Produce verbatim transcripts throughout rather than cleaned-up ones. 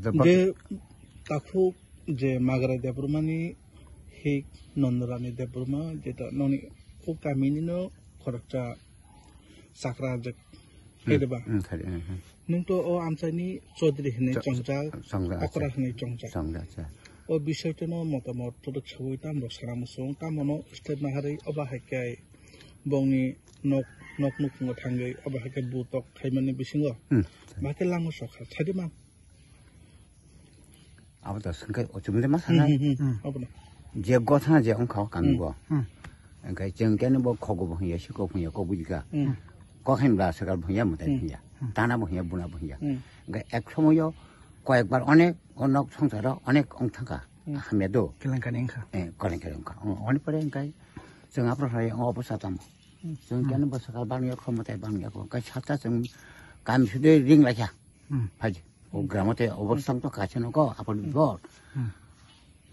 Je takhuk je Magrai Debbarmani hik Nondorani Debbarma, jeta noni o kamini no khoroksa chakra ajak. Hmm, khe de ba? Hmm, khe de, hmm, hmm. Nwng to o amchaini Chaudhary hinwi Cha-, chongjak, chongjak, okra acha. Hinwi chongjak. Chongjak, acha. O bisoi to no motamot phutuk sawi tam rok sana muchung, tamo no step naharwi obo hai khe bongni nok, nok nukhungo thangwi obo hai khe butok khaimani bisingo. Hmm. Ba khe lama sokha, thadi ma. Abo to swngkhe o chumde ma sana. Hmm, hmm, hmm. Hmm. Obo no. Je gothana je wngkha o kami Hmm. bo. Hmm. Hwnkhe chwng khe bo khogo bo hwnya, siko hwnya, kok bujikha. Hmm. Kok hinbla swkal bo hwnya, mwtai Hmm. hwnya. Hmm. Tana bo hwnya, buna bo hwnya. Hmm. Hwnkhe ek somoyo koyekbar onek o nok songsaro onek wng thangkha. Hmm. Hamya do. Kelenkani wngkha. Eh, kelenkani wngkha. O, oni pore hwnkhe chwng aphuru hai o obo satam. Hmm. Chwng Hmm. khe bo swkal bangya, kho mwtai bangya kho. Hwnkhe sata chwng kami sudui ring laikha. Hmm. Phaidi. O gramo te obo Hmm. tang to kaisa nugo, apor Hmm. bor. Hmm.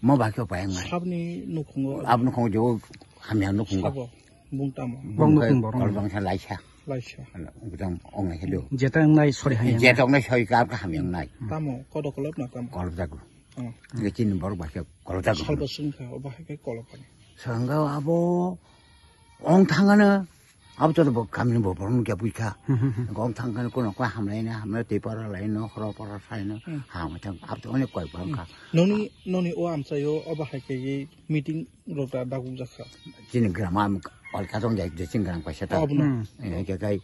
Mo ba khe payang nai. Sabni nukhungo. Ab nukhungo jo hamya nukhungo. Sabo, bung tamo. Bung Bung nukhung kai borok. Kol bangsa laisa. Laisa. Bujang ong nai do. Jeta nai sori hanya. Jeta ong nai sori ka ka hamya nai. Tamo, kodo kolop na tamo. Kolop jago. Hmm. Ge chin borok ba khe kolop jago. Salbo sungkha, obo hai khe kolop kani. Sangao abo ong thangana. Abo to bo kamini bo borok nukya buikha. Hmm, hmm, hmm. Gong thang khe kono khe hamlaina, hamlai tei pora laino, horo pora saino, Hmm. Hamai thang, abo to onek koi borok kha. Noni, noni o amchaio, obo hai khe meeting rok da daguk jakha. Chini gram am, ol ka tong jai, je chini gram kaisa ta. Obo no. Hmm. Eh, ke kai,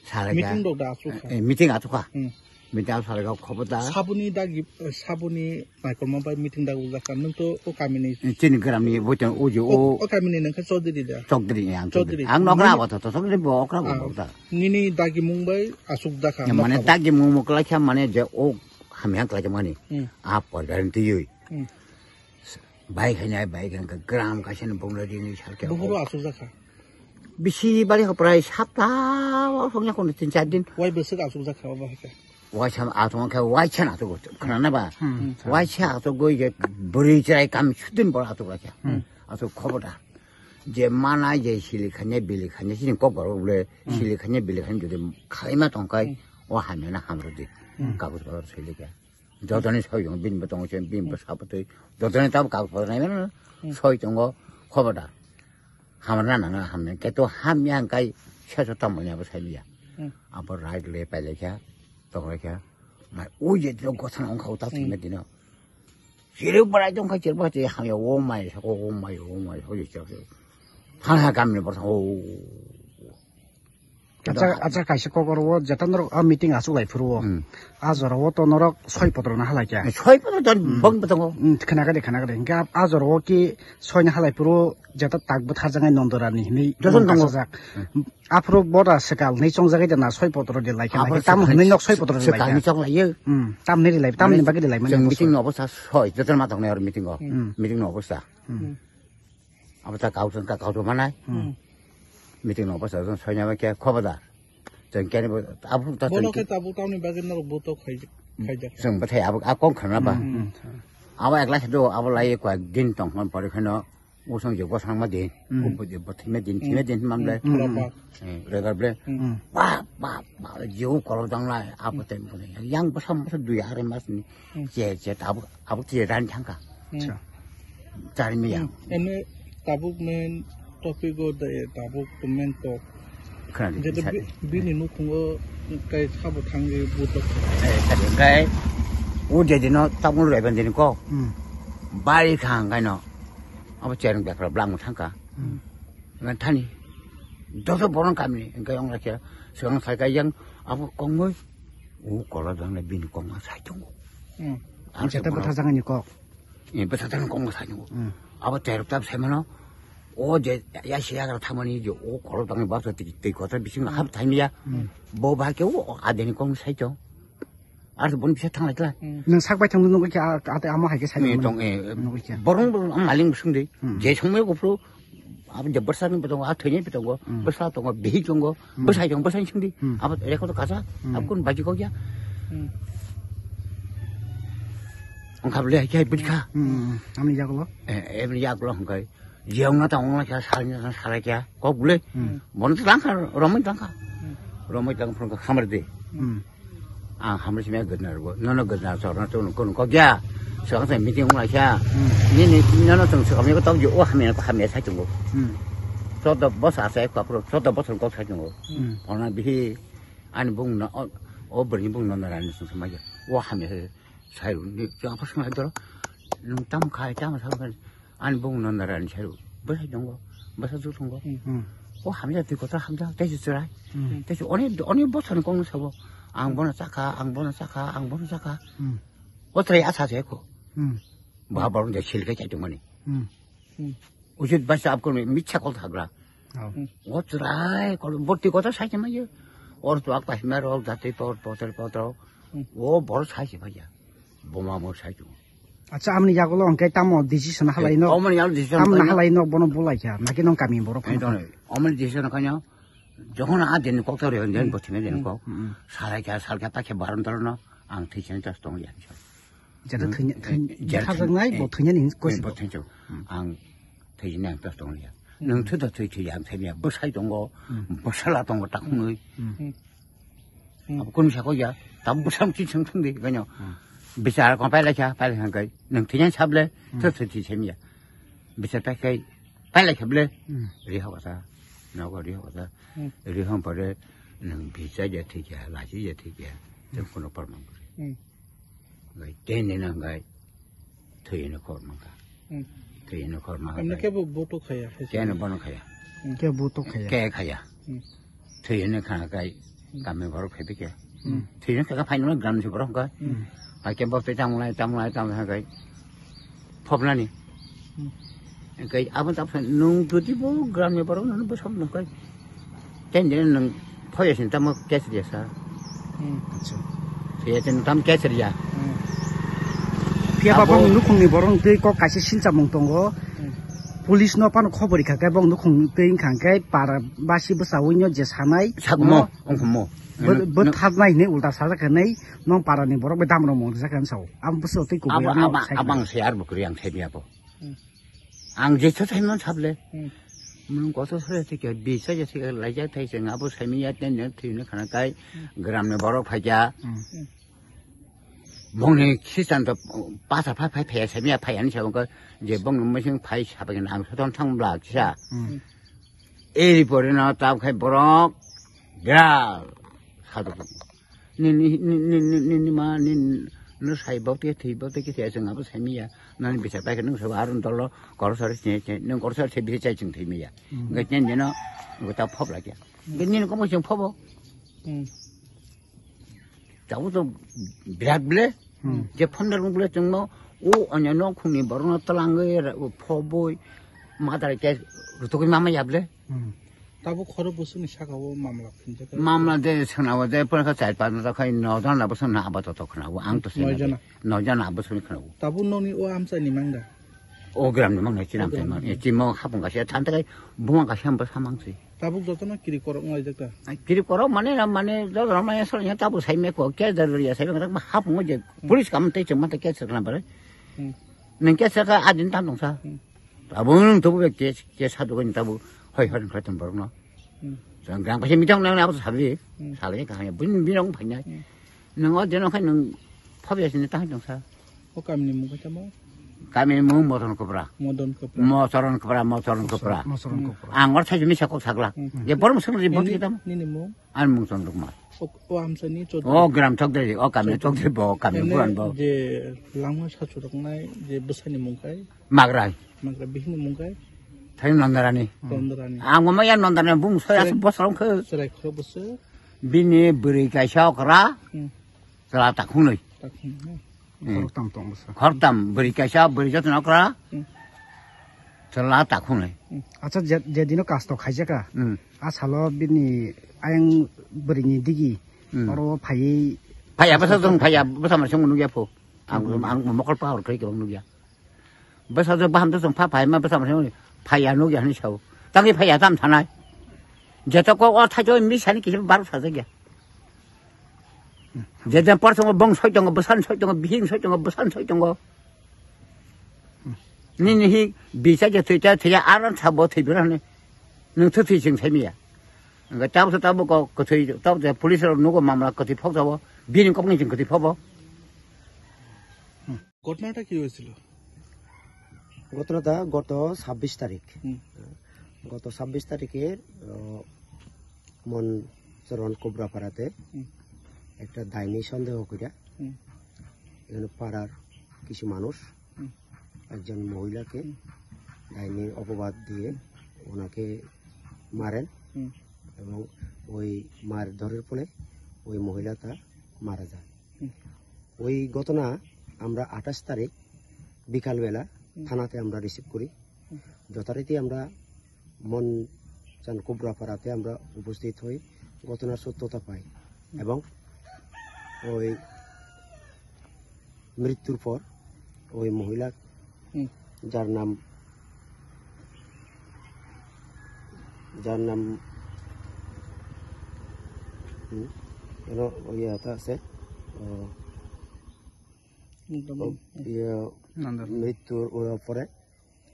sala ja. Meeting rok da asuk kha. Eh, meeting asuk kha. Hmm. Meeting asuk sala ga khobo da. Sabuni dagi, eh, sabuni Maikolma bai meeting da ujak kha, nwng to o kamini Chini gramni bo chang uji o, o, o kamini nang khe Chaudhary da? Chaudhary ni ang Chaudhary. Ang nokra Nini abo to, to Chaudhary bo okra bo Ah, bo ta. Nini dagimung bai asuk dakha, Ya, mane nokha bo. Dagimung mo klai kha mane je o hamya klai kha mani. Hmm. A por guarantee yui. Hmm. Bai khainai, bai khain ka gram kaisa ni bongla rini sal khe. Buphuru asuk jakha. Bisi bari kha prai sapta o songya kono tin char din. Wai bwswk asuk jakha obo hai khe. Waisa atung khe waisa na atung khna na ba. Hmm. Waisa atung goi je bwrwi chwrai kam sudin bor atung kha. Hmm. Atung khoboda. Je mana je sili khanya bili khanya sini kok bor bole Hmm. Sili khanya bili khanya jodi khaima tong kai Hmm. O hamya na hamro di. Hmm. Kabus kabus sili kha. Jotoni soi tongo bini bo tongo se bini bo Hmm. Sapotwi. Jotoni tamo kabus kabus nai mano. Hmm. Soi tongo khoboda. Hamar na nang hamne khe to hamya hwnkhe seso tamo ya bo sai ya. Hmm. Abo right le pai le kha, tong le kha. Mai o je to gosana ong khau ta Hmm. thime dino. Chiri bwrai tong kha chiri bwrai hamya o mai sa ko o mai o mai ho je cha. Thang ha kam ni bor o. Acha, acha kaisa kokoro o jeta norok a meeting asuk lai phuru o. Hmm. A jora o to norok soi potro na halai kya. Soi potro to Hmm. Bong betongo. Hmm, khana kade, khana kade. Hingke a, a jora o ki soi na halai phuru jeta tak bwtharjak nai Nondorani hinui Joson mung tongo. Kasajak. Hmm. Aphuru bora swkal ni chongjak de na soi potro de lai kha. Aphuru Tam swkal hinui nok soi potro de lai swkal ni kha. Chong lai ye. Hmm, tam ni de lai, tam ni Mane bagwi de lai mani chwng bwswk. Meeting ni obostha soi, joton ma tongnai or meeting o. Hmm. Meeting ni obostha. Hmm. Abo ta kau chwng ka kau to manai. Hmm. Meeting no bwsa chwng soina ba khe khoboda. Chwng kene bo abo ta Bono chwng khe tabuk tamni bagwi norok butok khai, khaijak. Chwng bwthai abo a kong khana ba. Hmm. Abo ekla se do abo lai koyek din tong hon pore kheno usong je bosang ma din. Hmm. Ubo je bwthai ma din, Hmm. thina din mam le. Hmm. Khorokma. Eh, regar ble. Hmm. Ba, ba, ba, jeu kolok dang lai, abo tem ko. Yang bwsa bwsa dui are mas ni. Hmm. Je, je tabuk, abo je ran thangka. Hmm. Acha. Chari miya. Hmm. Ene tabuk main topic o de tabuk to main talk. Khana di, Jete sari. Bi-, bini nukhungo kai sabo thangwi buto. Eh, sari, kai o je dino tabuk raiban dini ko. Hmm. Bari khang kai no. Abo chereng bekra blang thangka. Hmm. Ngan thani. Doso borong kami ni, engkai ong lakya. Sekarang saya kayang, abo kongoi. O kola dang na bini kongma sai tongo. Hmm. Ang Jeta sekarang bwtharjak ni kok. Eh, bwtharjak ni kongma sai tongo. Hmm. Abo terok tab sai mano. O je, ya si ya thamani je, o kola dang ni bwsa tei, tei kota bising hap thai miya. Hmm. Bo ba ke o adeni kong sai tong. Ar boni bisa thang lai kla. Hmm. Nwng sak bai thang nungwi khe a, a, amo hai khe sai Ni mano. Tong, eh, Nungwi khe. Borong borong ang maling bising de. Hmm. Je songmai ko pro. Abo je bwsa ni tongo, a thwini tongo, Hmm. Bwsa tongo, bihi tongo, Hmm. Bwsai tongo, bwsai singdi. Hmm. Abo record kacha, Hmm. Abo kun baji kok ya. Hmm. Ang khable hai khai bujkha. Hmm, hmm, hmm. Amni yagulo. Eh, eh, amni yagulo hwnkhe. Jiyong na tong na kya, sal na sal kya, kok bule. Hmm. Bon tang kha, romoi tang kha. Hmm. Romoi tang phun kha khamar de. Hmm. Ang hamri simi gwnargo, nono gwnargo, nono chwng kunu kok ya. Swkang se meeting wng lai kha. Hmm. Nini nono chwng swkang ko tong o hamya ko hamya sai chungo. Hmm. Chodo bos asai ko apro, chodo bos kok sai chungo. Hmm. Ona bihi ani bung no, o, o bwrwi bung no narani sung sama ya. O hamya sai ru ni chwng apa sung doro. Nung tam khai, tam sa khai. Ani bung no narani sai ru. Bwsai tongo, bwsa ju tongo. Hmm. O hamya twi kotor hamya, tei se chwrai. Hmm. Tei se oni, oni bosor kong sabo. Ang bono chakha, ang bono chakha, ang bono chakha. Hmm. O trai asa se ko. Hmm. Ba ba de sil ke chai tongmani. Hmm. Hmm. Ujit basa apko mitsa kol thagra. Oh. Hmm. O chwrai kol borti kotor sai se ma ye. Or to ak pas ma rok jati tor potor potor. Hmm. O bor sai se ma ya. Boma mo sai tu. Acha, amni yagulo hwnkhe tamo decision halai no? Omoni yagulo decision Tamo halai no bono bulai kha. Naki nong kami borok Ani phano? Tong. Omoni decision kanya. Jokhon a den kok tore den bothime den kok. Hmm. Salai kha, sal kha ta khe baran toro no. Ang thwi chani tas tong ya. Jeta Hmm. thwi, thwi, Jeta thwi, thajak nai, eh, bo thwi nani eh, kosi bo bo. Thwi chok. Hmm. Ang thwi nani tas tong ya. Hmm. Nung thwi da thwi thwi ang thwi ya. Bwsai tongo, Hmm. bwsala tongo takhunoi. Hmm. Hmm. Abo kunu sako ya, tab bwsam chi sung thung di, ganyo. Hmm. Bichar ko pailai kha, pailai kha kai. Nung thwi nani sable, Hmm. thwi thwi thwi chani ya. Bichar pai kai, pailai kha ble. Hmm. Ri hok sa, nogo ri hok sa. Hmm. Ri hok pore, nung bichar ya thwi ya, lachi ya thwi ya. Tei Hmm. kono porman kore. Hmm. Gai teni nang gai. Thwi ni khor mangka. Hmm. Thwi ni khor mangka. Amne ke bo, bo to khaya. Keno bono khaya. Hmm. Ke bo to khaya. Ke khaya. Hmm. Thwi ni khana kai. Hmm. Kami borok khai ke. Hmm. Thwi ni khaka phaino gram si borok kai. Hmm. Hai ke bo te tam lai, tam lai, tam lai kai. Phobnani. Hmm. Kai abo tap nung jodi bo gram ni borok nang bo sam nang kai. Ten din nang phoya sin tamo kes dia sa. Hmm. Acha. Phoya sin tam kes dia. Hmm. Phiya ba Abo bong nukhung ni borok tei kok kaisa sincha mung tongo. Hmm. Police no pano khobor kha kai bong nukhung tei khang kai para basi bwsa wino je sanai. Sakmo, No. ongkhomo. Bo, bo Nang- thar nai hinwi ulta sajak hinwi nong para ni borok bai dam rok mung rijak hinwi sao. Abo bwswk tei kubui Abo, ano abo, sai abang khna. Se ar bukuri ang thai abo. Hmm. Ang je tha thai man sable. Hmm. Mung koto sore thike, bi sa je thike, lai ja thai se, abo sai mi ya ten ne thwi ne khana kai, Hmm. gram ne borok phai ja. Hmm. Hmm. Bongni sitan to pasa phai phai phai sai mi ya phai ani sa ko je bong no machine phai sa ba ang soton thang bla kisa. Hmm. Eri pore no tab khai borok gra sadu. Ni, ni, ni ma, ni, no sai bok te, thwi bok te, kisa chwng abo sai miya. Nani bisa pai khe nung sabo aron dolo, korosari se, se, nung korosari se bisa chai chwng thwi miya. Hmm. Ngai chen jeno, ngai ta phop la kya. Hmm. Ngai nini komo chwng phobo. Hmm. Tabuk to birat ble. Hmm. Je phone rok ble chwngno, o onyo nok khungni borokno twlangwi ra-, o phobwi madara khe rutugwi mama ya ble. Hmm. Tabuk khoro bwswkni saka o mamla phinjak. Mamla de swnao de pura kha char panch jona khai no jona bo swnna abato to khwnao. Ang to swnna Noi jona. Noi jona abo swnna khwnao. Tabuk nokni o amchaini mangda. O gram ni mangnai chinam O gram sai mang. ni. E, chimo hapung kasia thantakai buma kasia bo samang si. Tabuk jotono kiri korok wng laijak ta? Ai, kiri korok mane, mane, jotono mane, soro ya tabuk sai me ko, ke dar ya sai me, hapung je, Hmm. police kam te chuma te ke sir na bare. Hmm. Neng ke sir ka adin tam dong sa. Hmm. Tabuk nung tabuk ke, ke sa do ni tabuk, hoi, hoi, hoi, tam borok no. Hmm. Jang, jang, pasi mitang nang, abo sabi, Hmm. sabi ka ya, bin, bin ong phanya. Hmm. Nung o deno khai nung phabe sini tang dong sa. O kamini mung khe tamo? Kamini mung Modon Kopra. Modon Kopra. Mochoron Kopra, Mochoron Kopra. Mochoron Kopra. Ang or thai misa kok sakla. Hmm. Je borom sung ri bot Nini, kitam. Nini mung? An mung Chondrok Kumar. O, o amsani Chondrok. O gram Chokdri, o kami Chokdri bo, o kami Ene Buran bo. Je langma sachu roknai, je bwsani mung kai? Magrai. Magrai bihini mung kai? Thai Nondarani. Nondarani. Ang mama ya Nondarani bung soya Chwrai- bosong khe. Chwrai khoro bwswk? Bini bwrwi kaisa okra. Hmm. Chwla takhungnwi. Takhungnwi. Hmm. Khoroktam tong bwsa. Khoroktam, bwrwi kaisa, bwrwi jotono okra. Hmm. Chwla takhungnwi. Hmm. Acha, je, je dino kasto khaijaka. Hmm. A salo bini ayang bwrwini digi. Hmm. Oro phaiwi. Phaiya, bwsa jong phaiya, bwsa mar song nukya pho. Ang, Hmm. ang mokol pahor khai kebang nukya. Bwsa jwk baham to chwng pha phai ma bwsa masa phai ya nukya hinwi sao. Tangwi phai ya tam thanai. Jeto kok o thaito mi sani kisa barok sajak ya. Jeta por tongo bong soi tongo bwsan soi tongo bihing soi tongo bwsan soi tongo. Nini hi bisa je thwita thwya aran sabo thwibra hwnwi. Nwng thwi thwi chwng saimiya. Hwnkhe tabukhe tabuk kok kwthwi, tabukhe police rok nugo mamla kwthwi phok jabo, bini kokni chwng kwthwi phobo. ঘটনাটা কি হয়েছিল? ঘটনাটা গত ছাব্বিশ তারিখ। হুম। গত ছাব্বিশ তারিখের, আহ, মনচরণ কোবরাপাড়াতে হুম। একটা ডাইনি সন্দেহ করিয়া হুম। এখানে পাড়ার কিছু মানুষ হুম। একজন মহিলাকে হুম। ডাইনির অপবাদ দিয়ে ওনাকে মারেন হুম। এবং ওই মারধরের ফলে ওই মহিলাটা মারা যায়। হুম। ওই ঘটনা আমরা আঠাশ তারিখ বিকালবেলা হুম। থানাতে আমরা রিসিভ করি। হুম। যথারীতি আমরা মনচান কোবরাপাড়াতে আমরা উপস্থিত হই, ঘটনার সত্যতা পাই হুম। এবং ওই মৃত্যুর পর ওই মহিলা হুম। যার নাম, যার নাম, হুম, কেন ওই ইয়েটা আছে, ও, মুখটা ও, বন্ধ। ইয়ে, নান্দার। মৃত্যুর ও পরে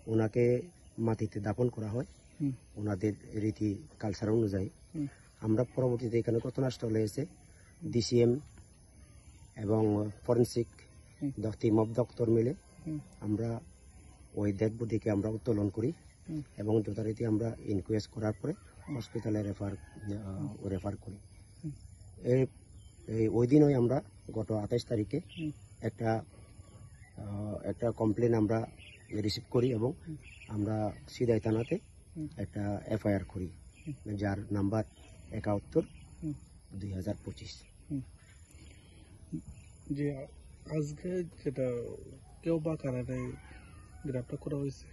ওনাকে মাটিতে দাফন করা হয় হুম। ওনাদের রীতি কালচার অনুযায়ী। হুম। আমরা পরবর্তীতে এখানে ঘটনাস্থলে এসে ডিসিএম এবং ফরেন্সিক হুম। দ-, টিম অফ ডক্টর মিলে হুম। আমরা ওই ডেড বডিকে আমরা উত্তোলন করি হুম। এবং যথারীতি আমরা ইনকোয়েস্ট করার পরে হুম। হসপিটালে রেফার, আহ, হুম। রেফার করি। হুম। এই, এই ওই দিনই আমরা গত আঠাশ তারিখে হুম। একটা, আহ, একটা কমপ্লেন আমরা রিসিভ করি এবং হুম। আমরা সিদাই থানাতে হুম। একটা এফআইআর করি, হুম। যার নাম্বার একাত্তর হুম। দুই হাজার পঁচিশ। হুম। যে আজকে যেটা কেউ বা কারা নেই গ্রেপ্তার করা হয়েছে?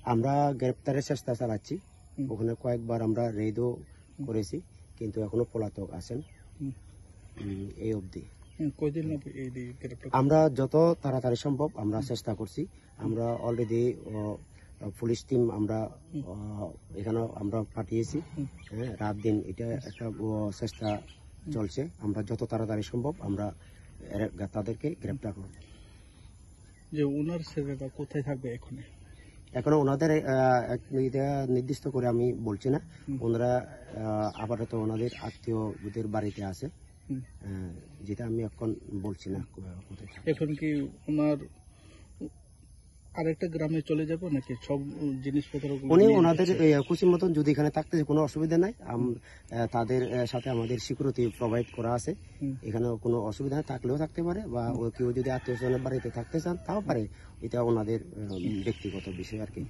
আমরা গ্রেপ্তারের চেষ্টা চালাচ্ছি। হুম। ওখানে কয়েকবার আমরা রেডও হুম। করেছি, কিন্তু এখনো পলাতক আছেন। হুম। উম, এই অবধি। হুম, কয়দিন হবে এই যে গ্রেপ্তার? আমরা যত তাড়াতাড়ি সম্ভব আমরা হুম। চেষ্টা করছি। আমরা অলরেডি, ও, পুলিশ টিম আমরা, হুম। ও, এখানে আমরা পাঠিয়েছি। হুম। হ্যাঁ, রাত দিন এটা হুম। একটা, ও, চেষ্টা হুম। চলছে। আমরা যত তাড়াতাড়ি সম্ভব আমরা এর-, তাদেরকে গ্রেপ্তার করব। যে ওনার ছেলেরা কোথায় থাকবে এখানে? এখনো ওনাদের, আহ, এক-, এটা নির্দিষ্ট করে আমি বলছি না। হুম। ওনারা, আহ, আপাতত ওনাদের আত্মীয়দের বাড়িতে আছে। হুম। আহ, যেটা আমি এখন বলছি না, কো-, কোথায় থাকবে। এখন কি ওনার আরেকটা গ্রামে চলে যাবে নাকি সব জিনিসপত্র উনি নিয়ে ওনাদের, যাচ্ছে? এই, খুশি মতন যদি এখানে থাকতে কোনো অসুবিধা নাই। আম-, হুম। আহ, তাদের, আহ, সাথে আমাদের সিকিউরিটি প্রোভাইড করা আছে। হুম। এখানে কোনো অসুবিধা নেই, থাকলেও থাকতে পারে বা হুম। ও কেউ যদি আত্মীয় স্বজনের বাড়িতে থাকতে চান তাও পারে। এটা ওনাদের, আহ, হুম। ব্যক্তিগত বিষয় আর কি।